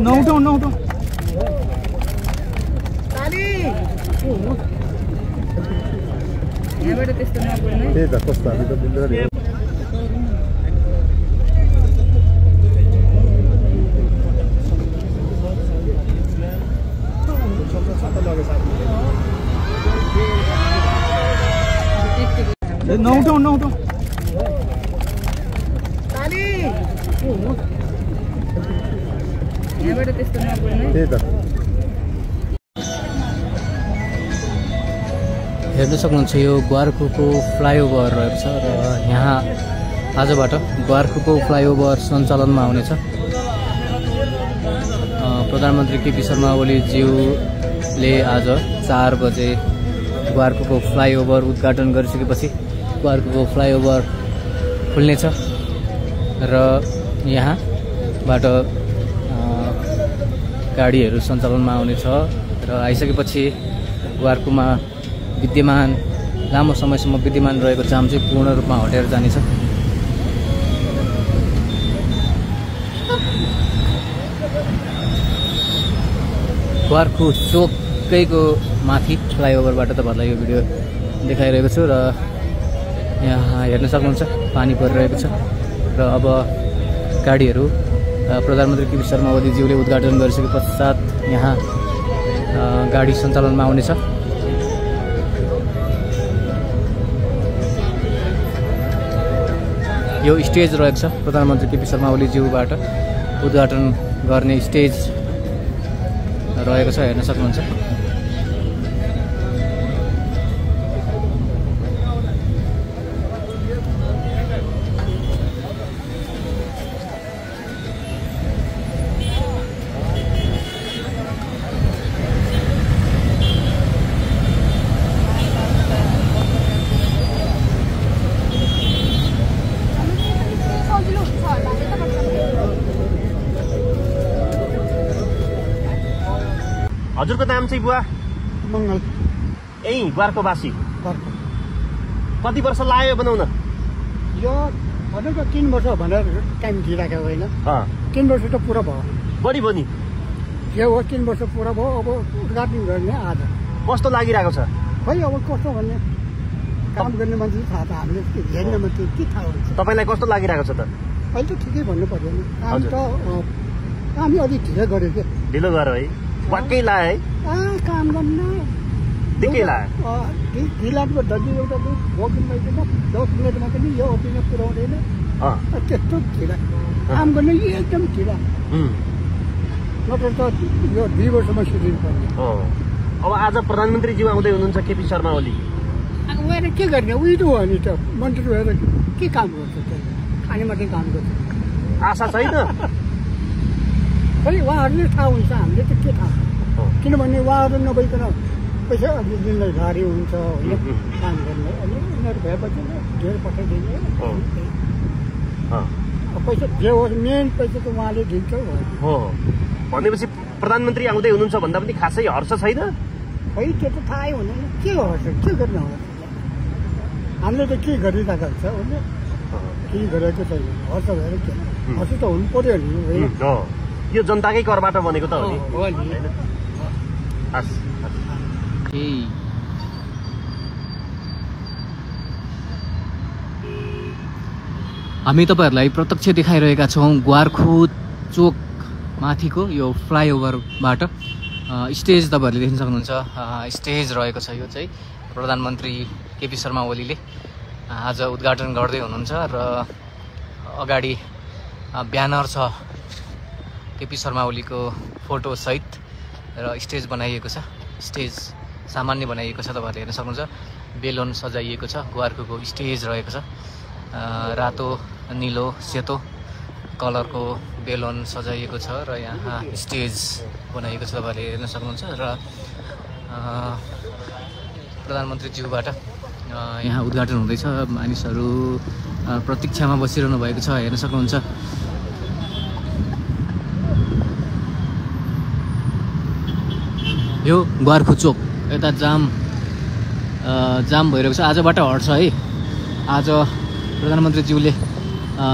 नौटौँ यहाँबाट त्यस्तो नगर्नु त्यही त कस्तो हामी त बुझ्दैन नौटौँ यहाँबाट त्यस्तो नगर्नु त्यही त हेर्न सक्नुहुन्छ यो ग्वारखुको फ्लाइओभर रहेको छ र यहाँ आजबाट ग्वारखुको फ्लाइओभर सञ्चालनमा आउनेछ। प्रधानमन्त्री केपी शर्मा ओलीज्यूले आज 4 बजे ग्वारखुको फ्लाइओभर उद्घाटन गरिसकेपछि ग्वारखुको फ्लाइओभर खुल्नेछ र यहाँबाट गाडीहरू सञ्चालनमा आउनेछ र आइसकेपछि ग्वारखुमा लामो समयसम्म विद्यमान रहेको जाम चाहिँ पूर्ण रूपमा हटेर जानेछ। ग्वारखु चोकैको माथि फ्लाइओभरबाट तपाईँहरूलाई यो भिडियो देखाइरहेको छु र यहाँ हेर्न सक्नुहुन्छ पानी परिरहेको छ र अब गाडीहरू प्रधानमन्त्री केपी शर्मा ओलीज्यूले उद्घाटन गरिसके पश्चात यहाँ गाडी सञ्चालनमा आउनेछ। यो स्टेज रहेको छ प्रधानमन्त्री केपी शर्मा ओलीज्यूबाट उद्घाटन गर्ने स्टेज रहेको छ हेर्न सक्नुहुन्छ। हजुरको नाम चाहिँ बुवा? मङ्गल। यही ग्वारखुवासी? कति वर्ष लाग्यो बनाउन? यो भनेको 3 वर्ष भनेर टाइम दिइराखेको होइन, 3 वर्ष त पुरा भयो। बढी भयो नि? के हो 3 वर्ष पुरा भयो, अब उद्घाटन गर्ने आज। कस्तो लागिरहेको छ? खै अब कस्तो भन्ने, काम गर्ने मान्छे थाहा छ, हामीले हेर्ने मान्छे के थाहा हुन्छ। तपाईँलाई कस्तो लागिरहेको छ त? अहिले त ठिकै भन्नु पर्यो नि, काम त हामी अलिक ढिलो गऱ्यो कि। ढिलो गऱ्यो है? वाक्कै लाग्यो है? काम गर्न दिक्कै लाग्यो। ढिलाको दाजु एउटा बोकिन पाइँदैन, 10 मिनटमा पनि यो ओपिनियन पुऱ्याउँदैन, त्यस्तो ढिला काम गर्ने एकदम ढिला। नत्र त यो 2 वर्षमा सुधिनु पर्ने। अब आज प्रधानमन्त्रीज्यू आउँदै हुनुहुन्छ केपी शर्मा ओली, उहाँले के गर्ने? उही त हो नि त, मन्त्री भएर के काम गर्छ त? खाने मात्रै काम गर्छ। आशा छैन? खै उहाँहरूले थाहा हुन्छ, हामीले त के थाहा? किनभने उहाँहरू नभइकन पैसा दिनलाई गाडी हुन्छ होइन, काम गर्ने। अनि उनीहरू भएपछि धेरै पठाइदिने पैसा जे होस्, मेन पैसा त उहाँले दिन्छ हो। भनेपछि प्रधानमन्त्री आउँदै हुनुहुन्छ भन्दा पनि खासै हर्ष छैन? खै त्यो त थाहै हुँदैन, के हर्ष, के गर्ने हर्ष? हामीले त के गरिरहेको हुन्छ होइन, केही गरेको छैन, हर्ष भएर के? हर्ष त हुनु पर्यो नि होइन? यो जनताकै करबाट बनेको त हो नि। हामी तपाईहरुलाई प्रत्यक्ष देखाइरहेका छौं ग्वारखु चोक माथिको यो फ्लाइओभरबाट स्टेज तपाईहरुले देख्न सक्नुहुन्छ। स्टेज रहेको छ यो चाहिँ प्रधानमन्त्री केपी शर्मा ओलीले आज उद्घाटन गर्दै हुनुहुन्छ र अगाडि ब्यानर छ केपी शर्मा ओलीको फोटो सहित र स्टेज बनाइएको छ। स्टेज सामान्य बनाइएको छ, तपाईहरुले हेर्न सक्नुहुन्छ। बेलुन सजाइएको छ, ग्वारखुको स्टेज रहेको छ। रातो नीलो सेतो कलरको बेलुन सजाइएको छ र यहाँ स्टेज बनाइएको छ, तपाईहरुले हेर्न सक्नुहुन्छ। र प्रधानमन्त्रीज्यूबाट यहाँ उद्घाटन हुँदैछ। मानिसहरू प्रतीक्षामा बसिरहनु भएको छ, हेर्न सक्नुहुन्छ। यो ग्वारखु चोक यता जाम भइरहेको छ। आजबाट हट्छ है। आज प्रधानमन्त्रीज्यूले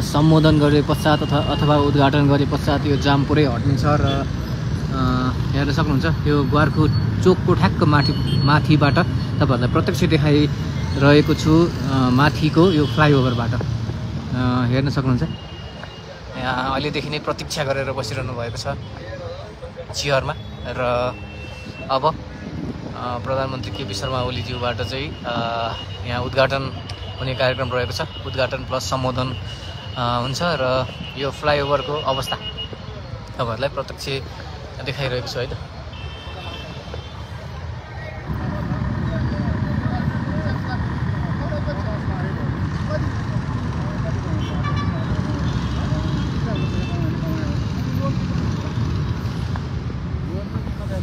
सम्बोधन गरे पश्चात अथवा उद्घाटन गरे पश्चात यो जाम पुरै हट्नेछ र हेर्न सक्नुहुन्छ यो ग्वारखु चोकको ठ्याक्क माथिबाट तपाईँहरूलाई प्रत्यक्ष देखाइरहेको छु। माथिको यो फ्लाइओभरबाट हेर्न सक्नुहुन्छ। यहाँ अहिलेदेखि नै प्रतीक्षा गरेर बसिरहनु भएको छ चेयरमा र अब प्रधानमन्त्री केपी शर्मा ओलीज्यूबाट चाहिँ यहाँ उद्घाटन हुने कार्यक्रम रहेको छ। उद्घाटन प्लस सम्बोधन हुन्छ र यो फ्लाइओभरको अवस्था तपाईँहरूलाई प्रत्यक्ष देखाइरहेको छु है त।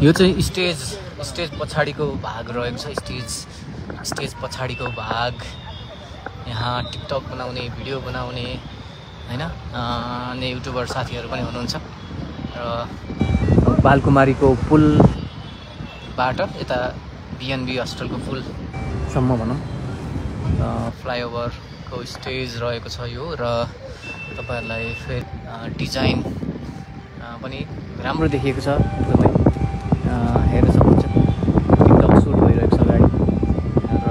यो चाहिँ स्टेज पछाडिको भाग रहेको छ। स्टेज पछाडिको भाग यहाँ टिकटक बनाउने भिडियो बनाउने हैन अनि युट्युबर साथीहरू पनि हुनुहुन्छ र बालकुमारीको पुलबाट यता बिएनबी हस्टेलको पुलसम्म भनौँ फ्लाइओभरको स्टेज रहेको छ यो र तपाईँहरूलाई फेरि डिजाइन पनि राम्रो देखिएको छ। एकदमै हेर्न सक्नुहुन्छ टिकटक सुट भइरहेको छ गाडी र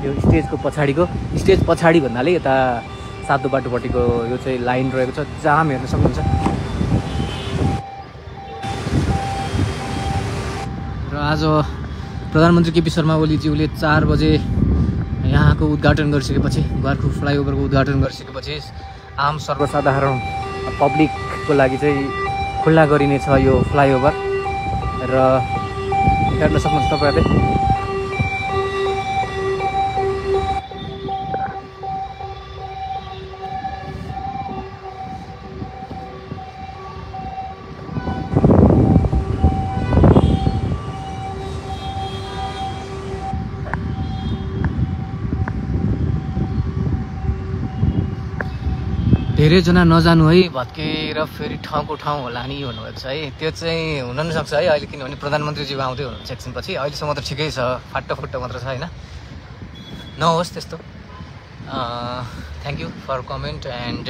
यो स्टेज पछाडि भन्नाले यता सातो बाटोपट्टिको यो चाहिँ लाइन रहेको छ। जाम हेर्न सक्नुहुन्छ र आज प्रधानमन्त्री केपी शर्मा ओलीज्यूले 4 बजे यहाँको उद्घाटन गरिसकेपछि ग्वारखु फ्लाइओभरको उद्घाटन गरिसकेपछि आम सर्वसाधारण पब्लिकको लागि चाहिँ खुल्ला गरिनेछ यो फ्लाइओभर र हेर्न सक्नुहुन्छ तपाईँहरूले। धेरैजना नजानु है भत्केर फेरि ठाउँको ठाउँ होला नि भन्नुभएको छ है। त्यो चाहिँ हुन नसक्छ है अहिले, किनभने प्रधानमन्त्रीज्यू आउँदै हुनुहुन्छ एकछिनपछि। अहिलेसम्म त ठिकै छ, फाट्टो मात्र छ होइन। नहोस् त्यस्तो। Thank you for comment and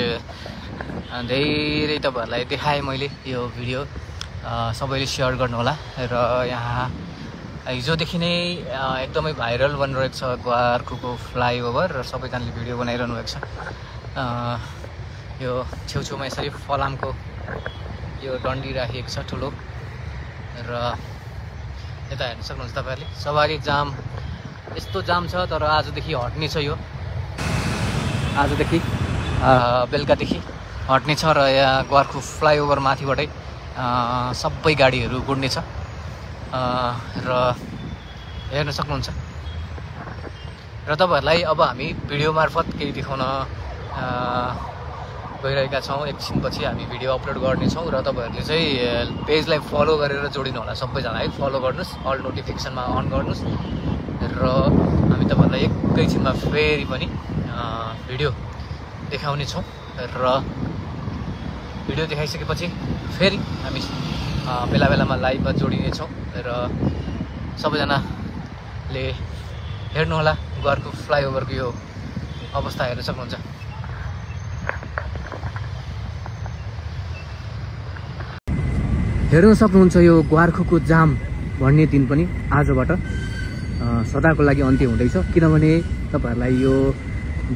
धेरै तपाईँहरूलाई देखाएँ मैले यो भिडियो। सबैले सेयर गर्नुहोला र यहाँ हिजोदेखि नै एकदमै भाइरल बनिरहेको छ ग्वारखुको फ्लाइओभर र सबैजनाले भिडियो बनाइरहनु भएको छ। यो छेउछेउमा यसरी फलामको यो डन्डी राखिएको छ ठुलो र यता हेर्न सक्नुहुन्छ तपाईँहरूले सवारी जाम यस्तो जाम छ। तर आजदेखि हट्ने छ यो, आजदेखि बेलुकादेखि हट्ने छ र यहाँ ग्वारखु फ्लाइओभर माथिबाटै सबै गाडीहरू गुड्नेछ र हेर्न सक्नुहुन्छ। र तपाईँहरूलाई अब हामी भिडियो मार्फत केही देखाउन गइरहेका छौँ। एकछिनपछि हामी भिडियो अपलोड गर्नेछौँ र तपाईँहरूले चाहिँ पेजलाई फलो गरेर जोडिनु होला सबैजना है। फलो गर्नुहोस्, अल नोटिफिकेसनमा अन गर्नुहोस् र हामी तपाईँहरूलाई एकैछिनमा फेरि पनि भिडियो देखाउनेछौँ र भिडियो देखाइसकेपछि फेरि हामी बेला बेलामा लाइभमा जोडिनेछौँ र सबैजनाले हेर्नुहोला ग्वारखु फ्लाइओभरको यो अवस्था हेर्न सक्नुहुन्छ। हेर्न सक्नुहुन्छ यो ग्वारखुको जाम भन्ने दिन पनि आजबाट सदाको लागि अन्त्य हुँदैछ, किनभने तपाईँहरूलाई यो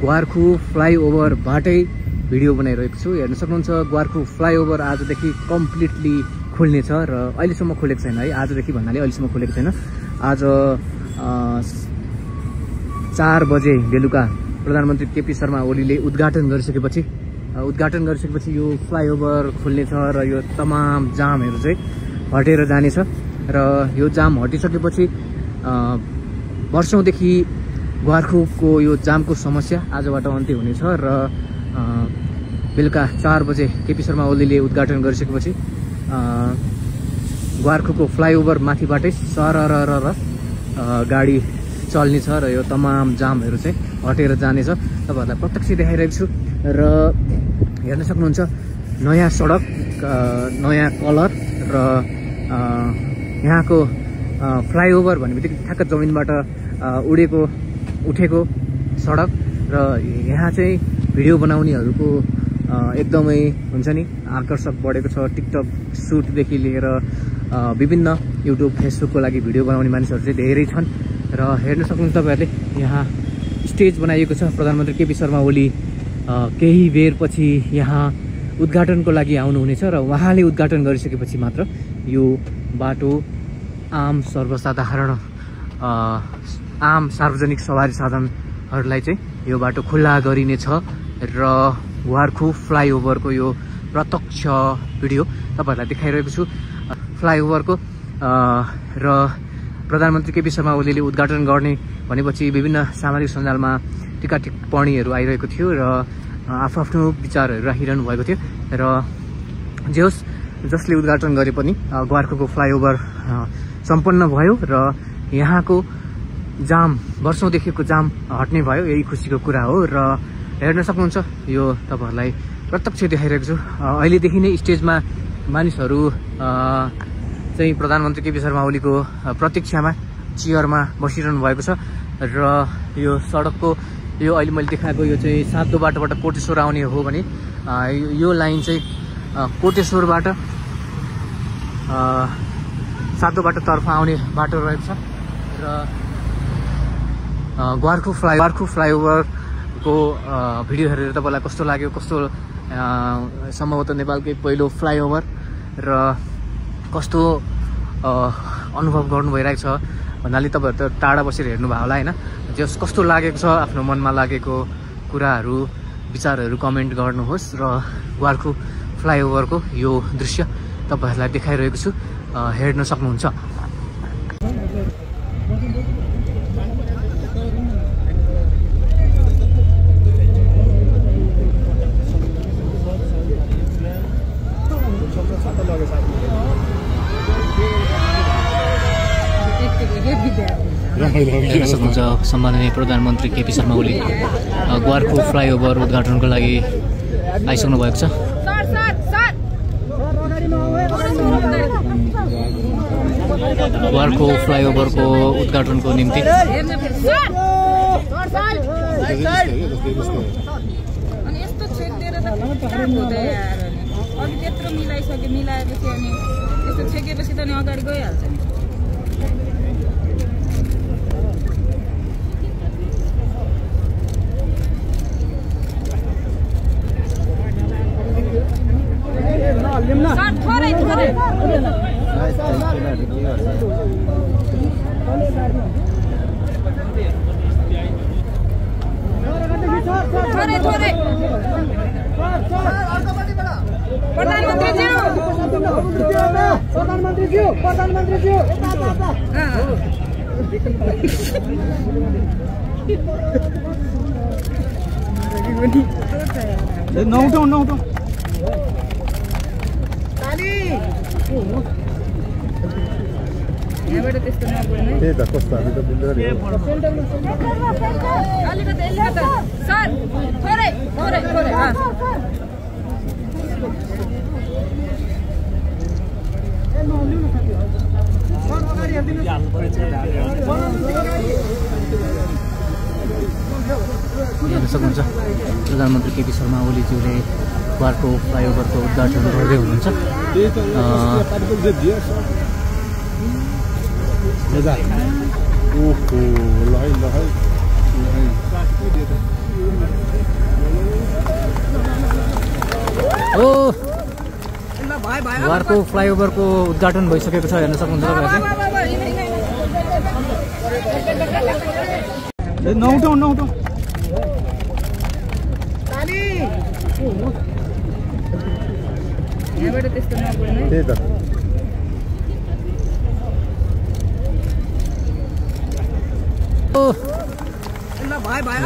ग्वारखु फ्लाइओभरबाटै भिडियो बनाइरहेको छु। हेर्न सक्नुहुन्छ ग्वारखु फ्लाइओभर आजदेखि कम्प्लिटली खुल्नेछ र अहिलेसम्म खुलेको छैन है। आजदेखि भन्नाले अहिलेसम्म खुलेको छैन। आज 4 बजे बेलुका प्रधानमन्त्री केपी शर्मा ओलीले उद्घाटन गरिसकेपछि यो फ्लाइओभर खुल्नेछ र यो तमाम जामहरू चाहिँ हटेर जानेछ र यो जाम हटिसकेपछि वर्षौँदेखि ग्वारखुको यो जामको समस्या आजबाट अन्त्य हुनेछ र बेलुका 4 बजे केपी शर्मा ओलीले उद्घाटन गरिसकेपछि ग्वारखुको फ्लाइओभर माथिबाटै सरर गाडी चल्नेछ र यो तमाम जामहरू चाहिँ हटेर जानेछ। तपाईँहरूलाई प्रत्यक्ष देखाइरहेको छु र हेर्न सक्नुहुन्छ नयाँ सडक, नयाँ कलर र यहाँको फ्लाइओभर भन्ने बित्तिकै ठ्याक्क जमिनबाट उठेको सडक र यहाँ चाहिँ भिडियो बनाउनेहरूको एकदमै हुन्छ नि आकर्षक बढेको छ। टिकटक सुटदेखि लिएर विभिन्न युट्युब फेसबुकको लागि भिडियो बनाउने मानिसहरू चाहिँ धेरै छन् र हेर्न सक्नुहुन्छ तपाईँहरूले यहाँ स्टेज बनाइएको छ। प्रधानमन्त्री केपी शर्मा ओली केही बेरपछि यहाँ उद्घाटनको लागि आउनुहुनेछ र उहाँले उद्घाटन गरिसकेपछि मात्र यो बाटो आम सर्वसाधारण आम सार्वजनिक सवारी साधनहरूलाई चाहिँ यो बाटो खुल्ला गरिनेछ र ग्वारखु फ्लाइओभरको यो प्रत्यक्ष भिडियो तपाईँहरूलाई देखाइरहेको छु। फ्लाइओभरको र प्रधानमन्त्री केपी शर्मा ओलीले उद्घाटन गर्ने भनेपछि विभिन्न सामाजिक सञ्जालमा टिका टिप्पणीहरू आइरहेको थियो र आफ्नो विचारहरू राखिरहनु भएको थियो र जे होस् जसले उद्घाटन गरे पनि ग्वारखुको फ्लाइओभर सम्पन्न भयो र यहाँको जाम वर्षौँदेखिको जाम हट्ने भयो। यही खुसीको कुरा हो र हेर्न सक्नुहुन्छ यो तपाईँहरूलाई प्रत्यक्ष देखाइरहेको छु। अहिलेदेखि नै स्टेजमा मानिसहरू चाहिँ प्रधानमन्त्री केपी शर्मा ओलीको प्रतीक्षामा चेयरमा बसिरहनु भएको छ र यो सडकको यो अहिले मैले देखाएको यो चाहिँ सातो बाटोबाट कोटेश्वर आउने हो भने यो लाइन चाहिँ कोटेश्वरबाट सातो बाटोतर्फ आउने बाटो रहेको छ र ग्वारखु फ्लाइओभरको भिडियो हेरेर तपाईँलाई कस्तो लाग्यो, कस्तो सम्भवतः नेपालकै पहिलो फ्लाइओभर र कस्तो अनुभव गर्नु भइरहेको छ भन्नाले तपाईँहरू त टाढा बसेर हेर्नुभयो होला होइन। जस कस्तो लागेको छ आफ्नो मनमा लागेको कुराहरू विचारहरू कमेन्ट गर्नुहोस् र ग्वारखु फ्लाइओभरको यो दृश्य तपाईँहरूलाई देखाइरहेको छु, हेर्न सक्नुहुन्छ। हेर्न सक्नुहुन्छ सम्माननीय प्रधानमन्त्री केपी शर्मा ओली ग्वारखु फ्लाइओभर उद्घाटनको लागि आइसक्नु भएको छ। ग्वारखु फ्लाइओभरको उद्घाटनको निम्ति अगाडि गइहाल्छ नि। यहाँबाट त्यस्तो नबोल्नु त्यही त कस्तो हामी त बुझ्दैन नि अलिकति अलिकति सर थोरै थोरै थोरै हेर्न सक्नुहुन्छ प्रधानमन्त्री केपी शर्मा ओलीज्यूले ग्वारखु फ्लाइओभरको उद्घाटन गर्दै हुनुहुन्छ। ग्वारखु फ्लाइओभरको उद्घाटन भइसकेको छ, हेर्न सक्नुहुन्छ नउठाउ यहाँबाट त्यस्तो नबोल्नु त्यही त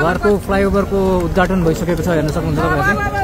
ग्वारखु फ्लाइओभरको उद्घाटन भइसकेको छ, हेर्न सक्नुहुन्छ